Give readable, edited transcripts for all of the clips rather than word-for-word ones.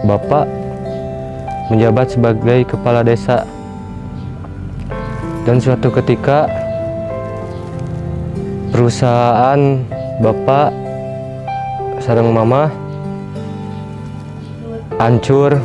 bapak menjabat sebagai kepala desa. Dan suatu ketika perusahaan bapak sareng mama hancur.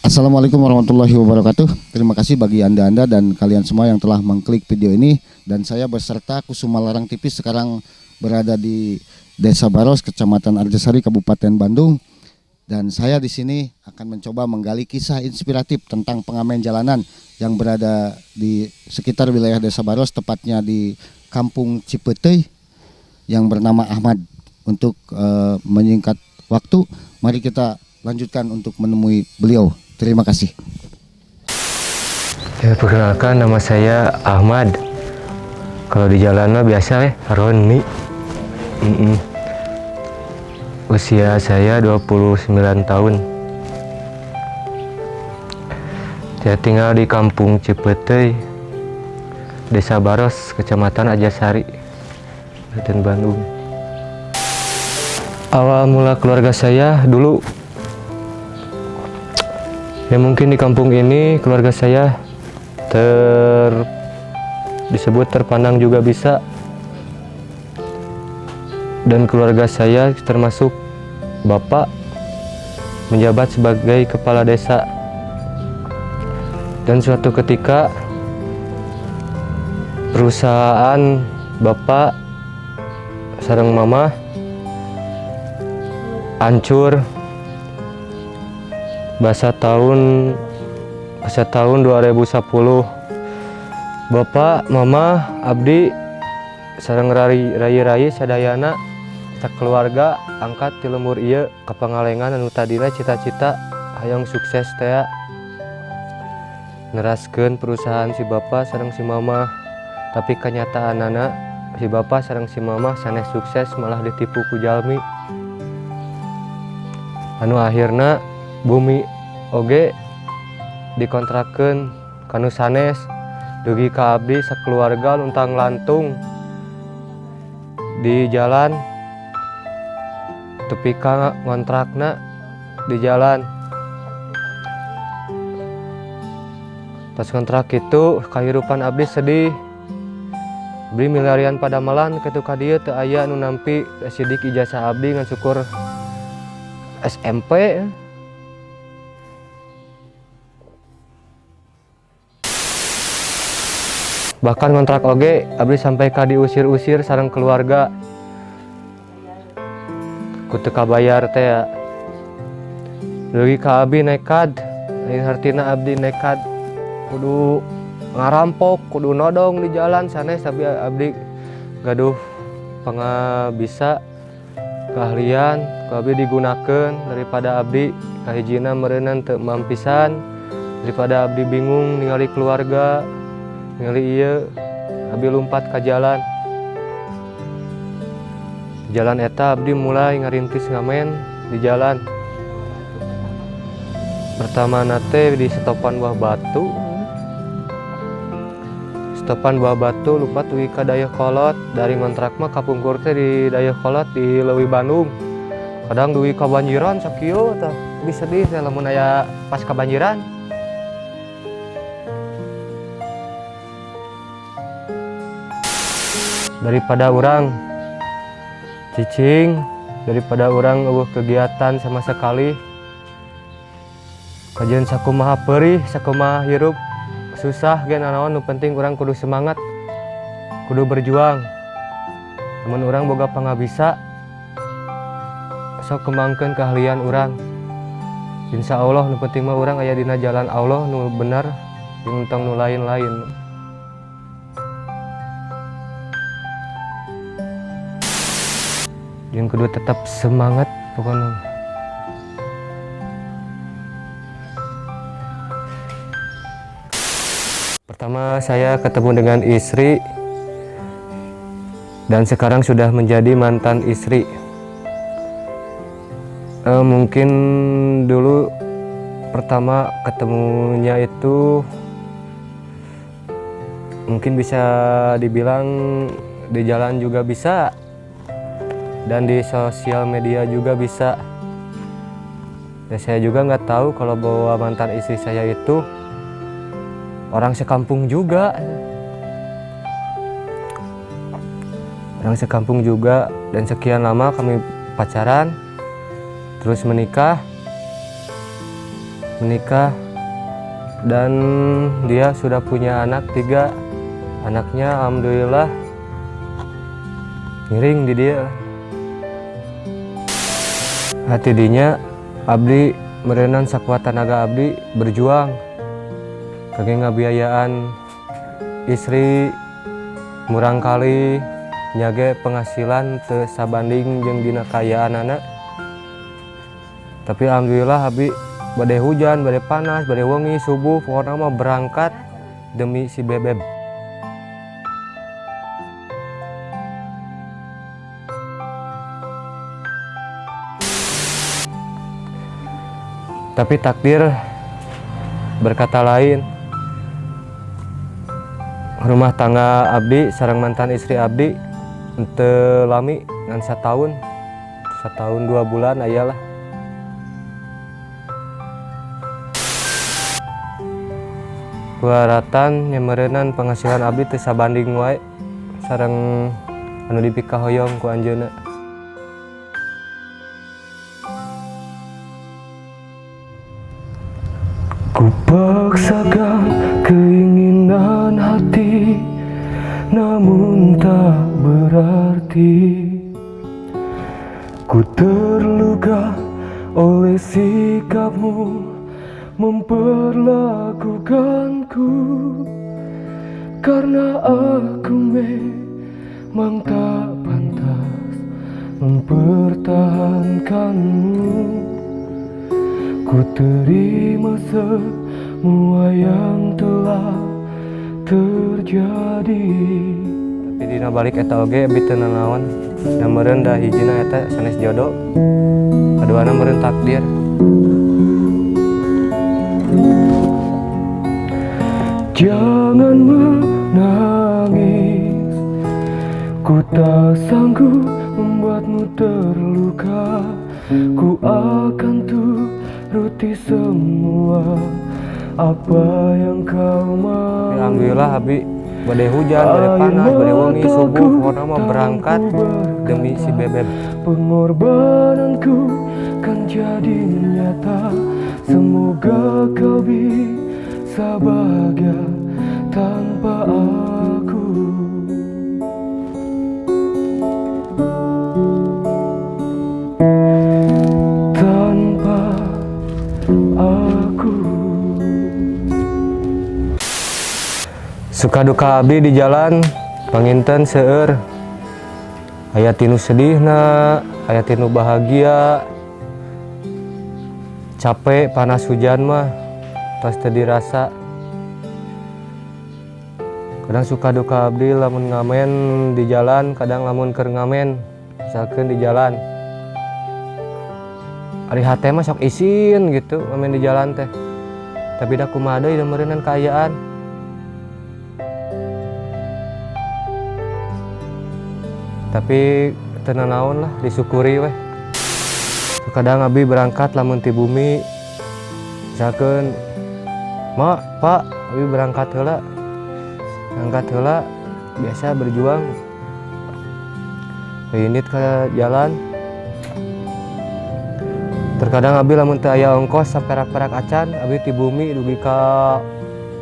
Assalamualaikum warahmatullahi wabarakatuh. Terima kasih bagi Anda-Anda dan kalian semua yang telah mengklik video ini. Dan saya beserta Kusuma Larang TV sekarang berada di Desa Baros, Kecamatan Arjasari, Kabupaten Bandung. Dan saya di sini akan mencoba menggali kisah inspiratif tentang pengamen jalanan yang berada di sekitar wilayah Desa Baros, tepatnya di Kampung Cipeuteuy yang bernama Ahmad. Untuk menyingkat waktu, mari kita lanjutkan untuk menemui beliau. Terima kasih. Ya, perkenalkan, nama saya Ahmad. Kalau di jalan mah biasa ya, Roni. Usia saya 29 tahun. Saya tinggal di Kampung Cipeuteuy, Desa Baros, Kecamatan Arjasari, Kabupaten Bandung. Awal mula keluarga saya dulu, ya mungkin di kampung ini keluarga saya disebut terpandang juga bisa. Dan keluarga saya termasuk bapak menjabat sebagai kepala desa. Dan suatu ketika perusahaan bapak sareng mama hancur. Bahasa tahun 2010 bapak, mama, abdi sareng rai-rai sadayana keluarga angkat ti lembur ieu ka Pangalengan, anu tadina cita-cita hayang sukses teh neraskeun perusahaan si bapak sareng si mama. Tapi kenyataanana si bapak sareng si mama sanes sukses, malah ditipu ku jalmi anu akhirna bumi oge dikontrakeun kanu sanes, dugi ka abdi sakeluarga luntang lantung di jalan tepi ka ngontrakna di jalan. Pas kontrak itu kehidupan abdi sedih. Abdi milarian padamelan kitu ka dieu teu aya nu nampi sidik ijazah abdi ngan syukur SMP. Bahkan kontrak oge abdi sampai ka diusir-usir sareng keluarga. Ku teu kabayar teh ya. Leuwih ka abdi nekad, lain hartina abdi nekad kudu ngarampok, kudu nodong di jalan sanes, tapi abdi gaduh pangabisa keahlian ku abdi digunakeun daripada abdi kahijina meureunan teu mampisan, daripada abdi bingung ningali keluarga ningali ieu, abdi lumpat ka jalan. Di jalan eta abdi mulai ngarintis ngamen di jalan. Pertama nate di setopan buah batu. Setopan buah batu lupa tuh ka Dayeuhkolot, dari ngontrak mah kapungkur teh di Dayeuhkolot di Leuwi Bandung. Kadang duwi kabanjiran sakieu tah. Lebih sedih teh lamun aya pas kabanjiran. Daripada urang cicing, daripada urang eueuh kegiatan sama sekali. Kajian sakumaha perih, sakumaha hirup susah ge nanaon, nu penting urang kudu semangat, kudu berjuang. Lamun urang boga pangabisa, sok kembangkeun keahlian urang. Insya Allah nu penting mah urang aya dina jalan Allah nu bener, jeung tong nu lain-lain. Jeung kudu tetap semangat pokoknya. Pertama saya ketemu dengan istri dan sekarang sudah menjadi mantan istri. Mungkin dulu pertama ketemunya itu mungkin bisa dibilang di jalan juga bisa dan di sosial media juga bisa. Dan saya juga nggak tahu kalau bahwa mantan istri saya itu orang sekampung juga. Orang sekampung juga, dan sekian lama kami pacaran, terus menikah, dan dia sudah punya anak 3. Anaknya alhamdulillah ngiring di dia. Hati dinya abdi merenan sakuat tenaga abdi berjuang kage ngabiayaan istri murang kali nyage penghasilan teu sabanding jeung dina kaayaan anak. Tapi alhamdulillah abdi badai hujan, badai panas, badai wengi, subuh pokoknya mah berangkat demi si bebeb. Tapi takdir berkata lain. Rumah tangga abdi sareng mantan istri abdi teu lami ngan setahun 2 bulan ayalah. Kuaratan nyemerenan penghasilan abdi teu sabanding wae sareng anu dipikahoyong ku anjeunna. Ku paksakan keinginan hati, namun tak berarti. Ku terluka oleh sikapmu memperlakukanku, karena aku memang tak pantas mempertahankanmu. Ku terima semua yang telah terjadi. Tapi dina balik eta oge abdi teu nanaon. Da meureun da hijina eta sanes jodoh, kaduana meureun takdir. Jangan menangis, ku tak sanggup membuatmu terluka. Ku akan turuti semua apa yang kau mau. Alhamdulillah abi Badai hujan, badai panas, badai wengi, subuh, pokoknya mah berangkat demi si Bebeb. Pengorbananku kan jadi nyata. Semoga kau bisa bahagia tanpa aku. Tanpa aku. Suka duka abdi di jalan panginten seueur. Aya tinu sedihna, aya tinu bahagia. Capek panas hujan mah tos teu dirasa. Kadang suka duka abdi lamun ngamen di jalan, kadang lamun keur ngamen misalkan di jalan. Ari hate mah sok isin gitu ngamen di jalan teh. Tapi da kumaha deui da meureunan kaayaan. Tapi teu nanaon lah, disyukuri weh. Kadang abdi berangkat lamun ti bumi, misalkan, "Mak, Pak, abdi berangkat heula." Berangkat heula, biasa berjuang. Ini ke jalan. Terkadang abdi lamun teu aya ongkos saperak-perak acan, abdi ti bumi dugi ka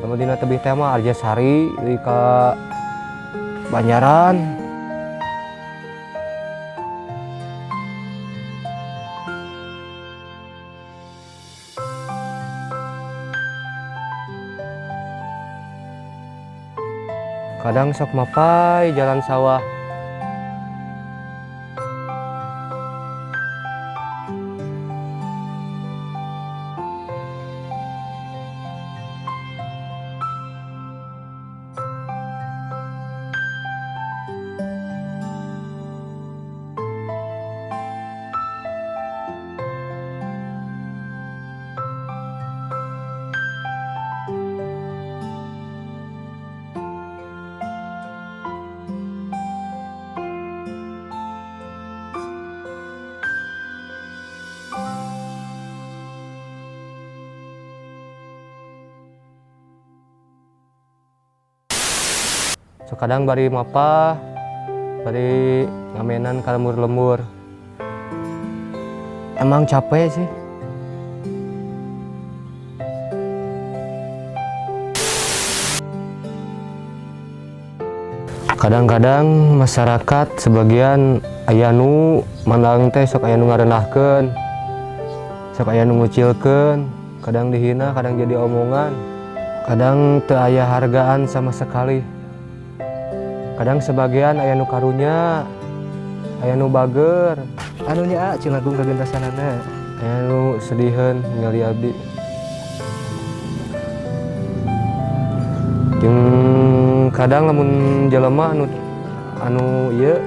lamun dina tebih teh mah Arjasari, dugi ka Banjaran. Kadang sok mapai jalan sawah. So, kadang bari mapah, bari ngamenan ka lembur-lembur. Emang capek sih. Kadang-kadang masyarakat sebagian aya nu mandang teh sok aya nu ngarenahkeun, sok aya nu ngucilkeun, kadang dihina, kadang jadi omongan, kadang teu aya hargaan sama sekali. Kadang sebagian aya nu karunya, aya nu bager, anu nya cilagung kagentasanana, aya nu sediheun ningali abdi. Jeung kadang lamun jelema anu ieu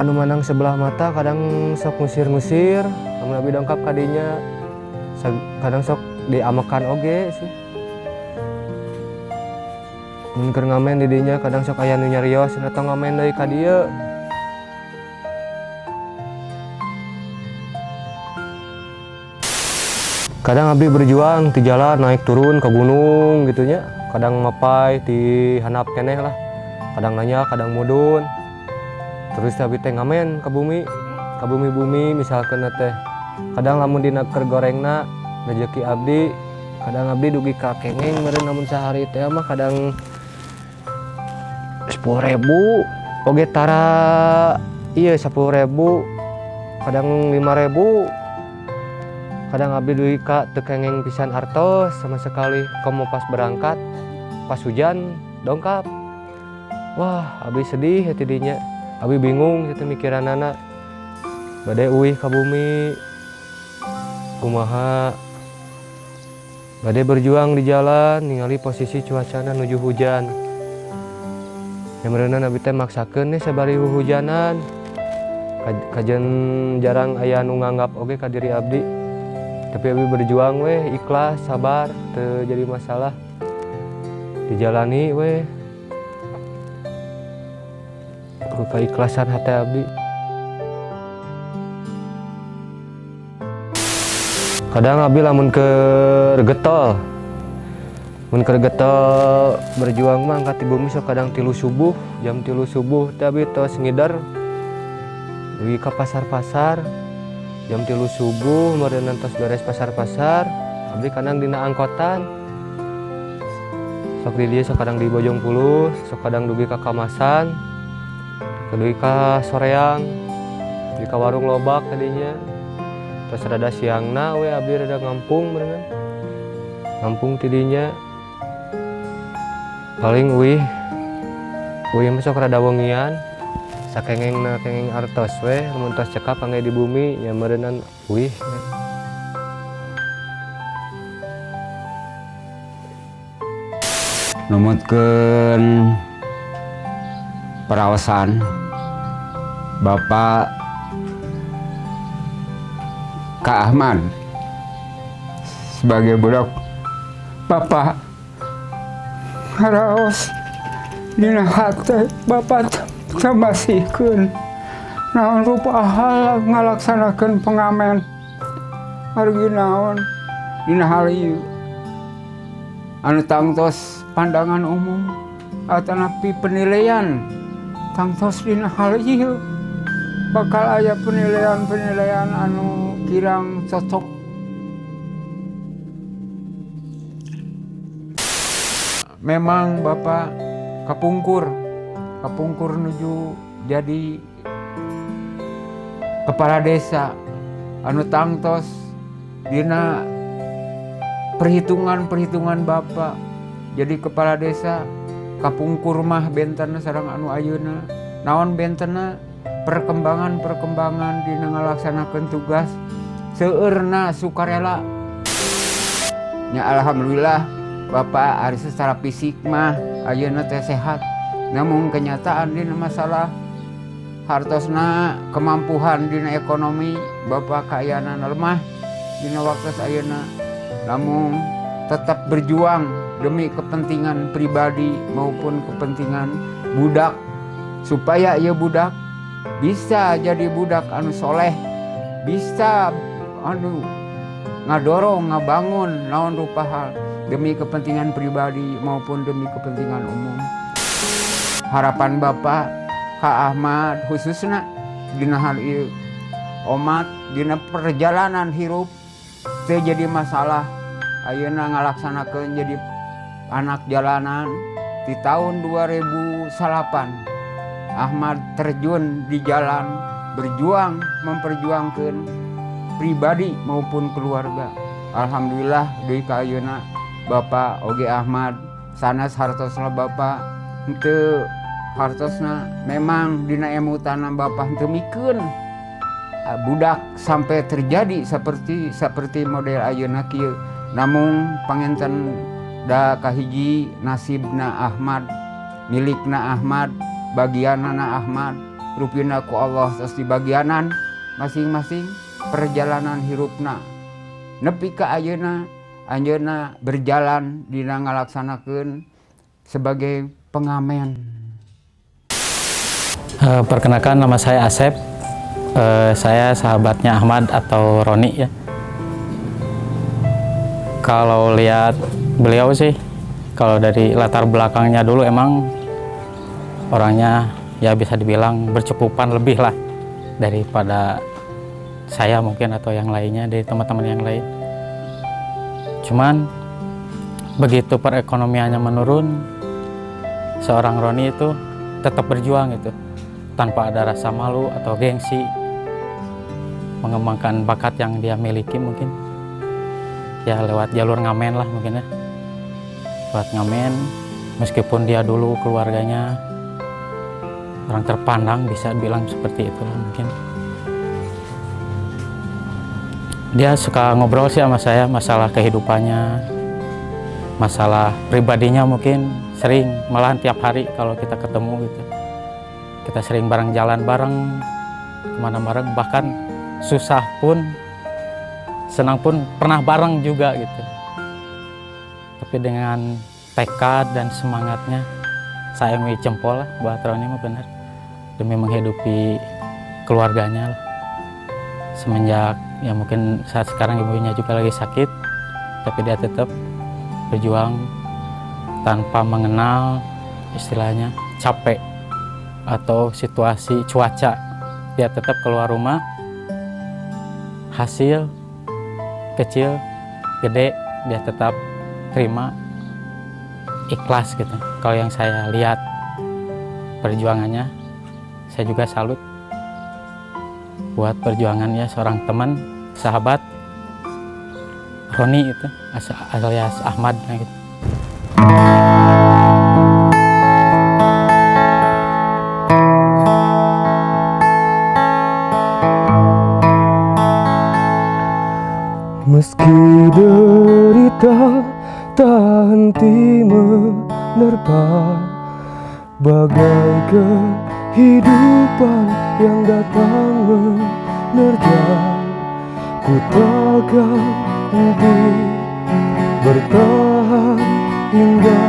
anu mandang sebelah mata kadang sok ngusir-ngusir, lamun abdi dongkap ka dinya kadang sok diamekan oge sih. Mun keur ngamen di dinya kadang sok aya nu nyarios atau ngamen deui ka dieu. Kadang abdi berjuang di jalan naik turun ke gunung gitu nya, kadang mapai di handap keneh lah, kadang nanya, kadang mudun. Terus abdi teh ngamen ke bumi, ke bumi-bumi misalkan teh. Kadang lamun dina keur gorengna rezeki abdi, kadang abdi dugi ka kengeng meureun lamun sahari teh mah kadang 10.000 oge tara ieu 10.000, kadang 5.000. Kadang abdi dugi ka teu kengeng pisan artos sama sekali. Komo pas berangkat, pas hujan dongkap. Wah, abdi sedih ya tidinya. Abdi bingung kitu mikiranana. Bade uih ka bumi kumaha. Bade berjuang di jalan ningali posisi cuacana nuju hujan. Yang meureunan abdi teh maksakeun nih sabari huhujanan. Kajen jarang aya nu nganggap oge ka diri abdi. Tapi abdi berjuang weh, ikhlas, sabar, teu jadi masalah. Dijalani weh. Ku keikhlasan hati abdi. Kadang abdi lamun keur getol. Mun keur getol berjuang mah angkat di bumi sok kadang 3 subuh, jam 3 subuh teh abi tos ngider dugi ka pasar-pasar. Jam 3 subuh meureunna tos beres pasar-pasar, abdi kadang dina angkotan. Sok di dieu sok kadang di Bojong Pulus, sok kadang dugi ka Kamasan, dugi ka Soreang, dugi ka warung lobak tadinya. Tos rada siangna we abdi rada ngampung meureunna. Ngampung tidinya. Paling uih, uih mah sok rada wengian, sakengengna kengeng artos we, lamun tos cekap kangge di bumi nya meureunnan uih. Numutkeun paraosan Bapak Kak Ahmad sebagai budak Bapak haraos dina hate Bapak tambasihkeun naon rupa hal ngalaksanakeun pengamen margi naon dina hal ieu anu tangtos pandangan umum atanapi penilaian tangtos dina hal ieu bakal aya penilaian-penilaian anu kirang cocok. Memang Bapak kapungkur nuju jadi kepala desa anu tangtos dina perhitungan-perhitungan Bapak jadi kepala desa kapungkur mah bentena sareng anu ayeuna naon bentena perkembangan-perkembangan dina ngalaksanakeun tugas seueurna sukarela nya. Alhamdulillah Bapak ari secara fisik mah ayeuna teh sehat, namun kenyataan dina masalah hartosna kemampuan dina ekonomi Bapak kaayana lemah dina waktu ayeuna, namun tetap berjuang demi kepentingan pribadi maupun kepentingan budak supaya ieu budak bisa jadi budak anu soleh, bisa anu ngadorong ngabangun naon rupa hal demi kepentingan pribadi maupun demi kepentingan umum. Harapan Bapak Kak Ahmad khususna dina hal ieu omat dina perjalanan hirup teu jadi masalah ayeuna ngalaksanakeun jadi anak jalanan di tahun 2009 Ahmad terjun di jalan berjuang memperjuangkan pribadi maupun keluarga. Alhamdulillah deui ka ayeuna Bapak oge Ahmad sanes hartosna Bapak henteu hartosna memang dina emutana Bapak henteu mikeun budak sampai terjadi seperti model ayeuna kieu. Namun panginten da kahiji nasibna Ahmad, milikna Ahmad, bagianana Ahmad, rupina ku Allah tos dibagianan masing-masing perjalanan hirupna nepi ka ayeuna anjeunna berjalan dina ngalaksanakeun sebagai pengamen. Perkenalkan nama saya Asep. Saya sahabatnya Ahmad atau Roni ya. Kalau lihat beliau sih, kalau dari latar belakangnya dulu emang orangnya ya bisa dibilang bercukupan lebih lah daripada saya mungkin atau yang lainnya, dari teman-teman yang lain. Cuman begitu perekonomiannya menurun, seorang Roni itu tetap berjuang gitu, tanpa ada rasa malu atau gengsi, mengembangkan bakat yang dia miliki mungkin ya lewat jalur ngamen lah mungkin ya, lewat ngamen. Meskipun dia dulu keluarganya orang terpandang, bisa bilang seperti itu lah mungkin. Dia suka ngobrol sih sama saya masalah kehidupannya, masalah pribadinya mungkin sering, malahan tiap hari kalau kita ketemu gitu. Kita sering bareng jalan bareng, kemana bareng, bahkan susah pun, senang pun pernah bareng juga gitu. Tapi dengan tekad dan semangatnya, saya mau jempol lah buat Roni mah bener, demi menghidupi keluarganya lah. Semenjak ya mungkin saat sekarang ibunya juga lagi sakit, tapi dia tetap berjuang Tanpa mengenal istilahnya capek atau situasi cuaca, dia tetap keluar rumah. Hasil kecil gede dia tetap terima ikhlas gitu. Kalau yang saya lihat perjuangannya, saya juga salut buat perjuangannya seorang teman, sahabat, Roni itu alias Ahmad gitu. Meski derita tak henti menerpa, bagai kehidupan yang datang menerjang, ku takkan henti bertahan hingga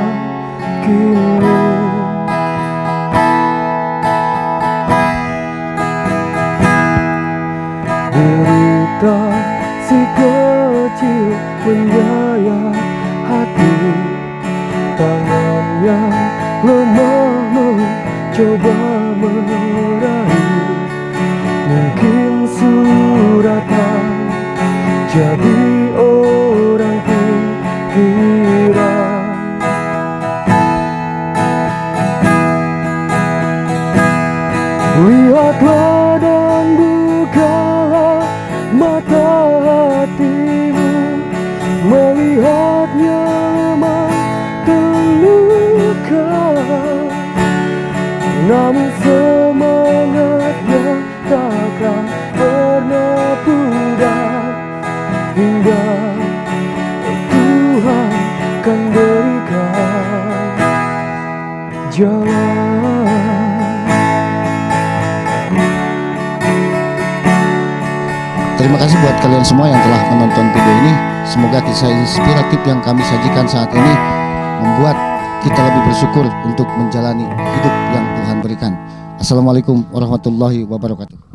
kini. Derita si kecil menyayat hati, tangan yang lemah mencoba meraih. Mungkin suratan jadi orang pikiran. Lihatlah dan bukalah mata hatimu, melihatnya lemah terluka, namun semangatnya takkan pernah pudar hingga Tuhan kan berikan jalan. Terima kasih buat kalian semua yang telah menonton video ini. Semoga kisah inspiratif yang kami sajikan saat ini membuat kita lebih bersyukur untuk menjalani hidup yang Tuhan berikan. Assalamualaikum warahmatullahi wabarakatuh.